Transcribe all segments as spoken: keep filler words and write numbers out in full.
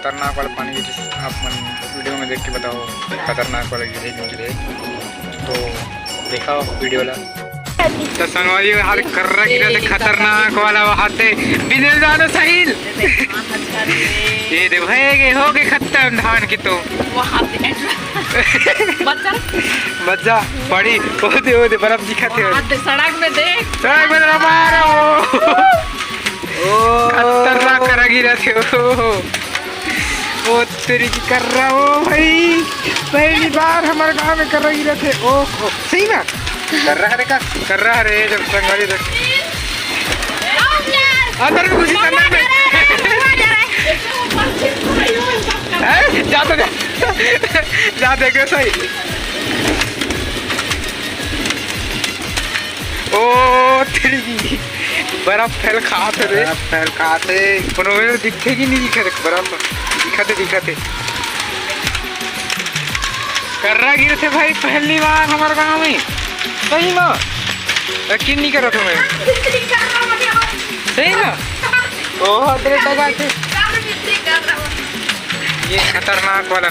खतरनाक वाला पानी गिरे, आप मन वीडियो में देख के बताओ, खतरनाक वाला गिरे, नहीं गिरे। तो देखा वीडियो ला। तो संगवारी, हाल कर्रा गिरा थे, खतरनाक वाला, वहाँ से बिजल जानो साहिल। ये दे भाई, ये हो गए खत्म धान के तो। वहाँ पे बच्चा। बच्चा, बड़ी, वो दे, वो दे, बर्फ दिखा थे। वहाँ पे सड़क में देख। सड़क में तो मारा वो। ओ। खतरनाक कर्रा गिरा थे वो। ओ तेरी की कर्रा, ओ भाई, पहली बार हमारे गांव में कर्रा गिरा थे। ओ, ओ, सही ना? कर्रा हरे का? कर्रा हरे, जब संगवारी देख। अंदर में घुसी, अंदर में। हैं? जा तो जा। जा देख सही। ओ तेरी की, बर्फ फैल खात हे रे। बर्फ फैल खात हे। कोनो में दिखथे कि नहीं दिखथे? बर्फ दिखथे, दिखथे। कर्रा गिरथे भाई, पहली बार हमारे गांव में। सही में। यकीन नहीं करत हूँ मैं। सही में। ओहो, तेरे डगा थे। ये खतरनाक वाला।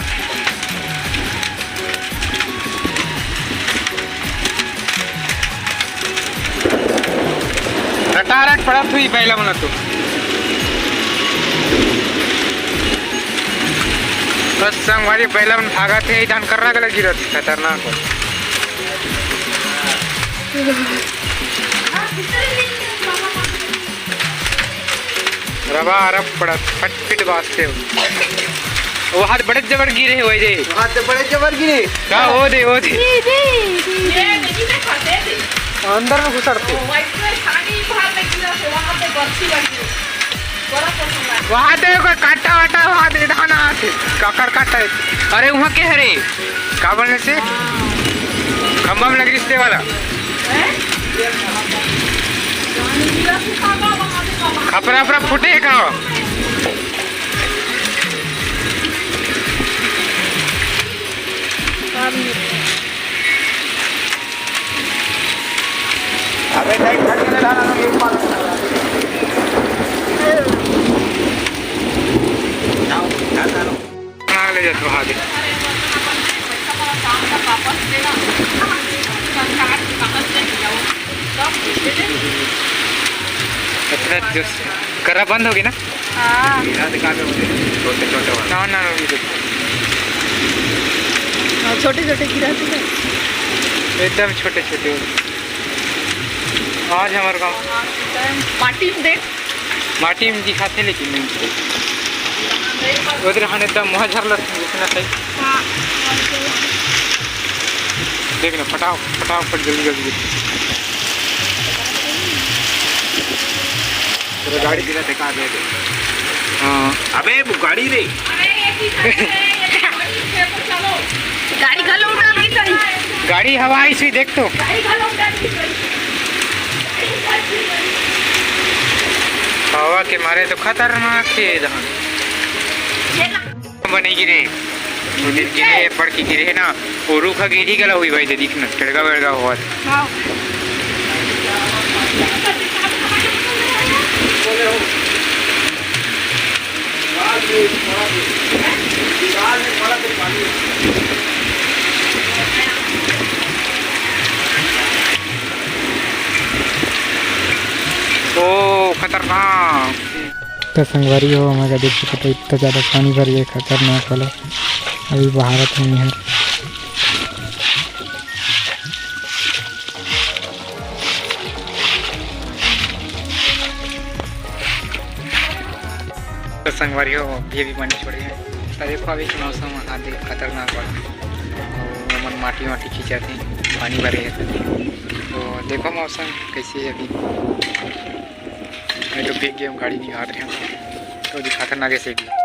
रटारट पड़त हुई बैला मन तो। बस संगवारी, बैला मन भागत हे, इधान कर्रा गला गिरत, खतरनाक हो। रबा रब पड़त, फटफिट बाजथे। वो हाथ बड़े जबर गिरे हे, वही दे। वो हाथ बड़े जबर गिरे। का हो दे, हो दे। अंदर में घुसड़थे। वहाँ दे कोई कांटा वाटा, वहाँ दे धान आथे। काकर काटा हे। अरे, वहाँ के हरे? का बोलने से? खंभा में लग रिश्ते वाला। खपरा, खपरा फूटे हे का? अबे, टाइट करके ले डाला ना, एक बार। ना, ना, ना। बना ले जात रहा आगे। इतना जोश। कर्रा बंद होगे ना? हाँ। छोटे छोटे वाला। ना, ना, ना, ये देखो। हाँ, छोटे छोटे गिरा थे ना। एकदम छोटे छोटे। आज हमारे गाँव। माटी में देख। माटी में दिखाथे लेकिन नहीं। उधर हने एकदम मुँह झरलस जितना सही। हाँ। देख ना, फटाफट, फटाफट, जल्दी, जल्दी, जल्दी। तेरा गाड़ी दिखा, दिखा दे दे। हाँ। अबे, वो गाड़ी रे। गाड़ी घलो उठा के चली। गाड़ी हवा आई सी देख तो। गाड़ी घलो उठा के चली। हवा के मारे तो खतरनाक हे धान। बने गिरे, उधर गिरे, पड़ के गिरे हे ना, वो रूख गिरी गला हुई भाई, दे दिख ना, टेड़गा वेड़गा होवत। हाँ। ओ, खतरनाक। त संगवारी हो, हमर देख सकत हो, इतना ज्यादा पानी भर गया, खतरनाक वाला। अभी बहारत नहीं है। त संगवारी हो, अभी, अभी पानी छोड़े हे। त देखो, अभी के मौसम हा दे खतरनाक वाला। अउ ओमन माटी, माटी खींचत हे, पानी भरे हे। तो देखो मौसम कैसे हे अभी। मैं तो भीग गया हूँ, गाड़ी निकाल रहे हैं, तो दिखाता ना कैसे भी।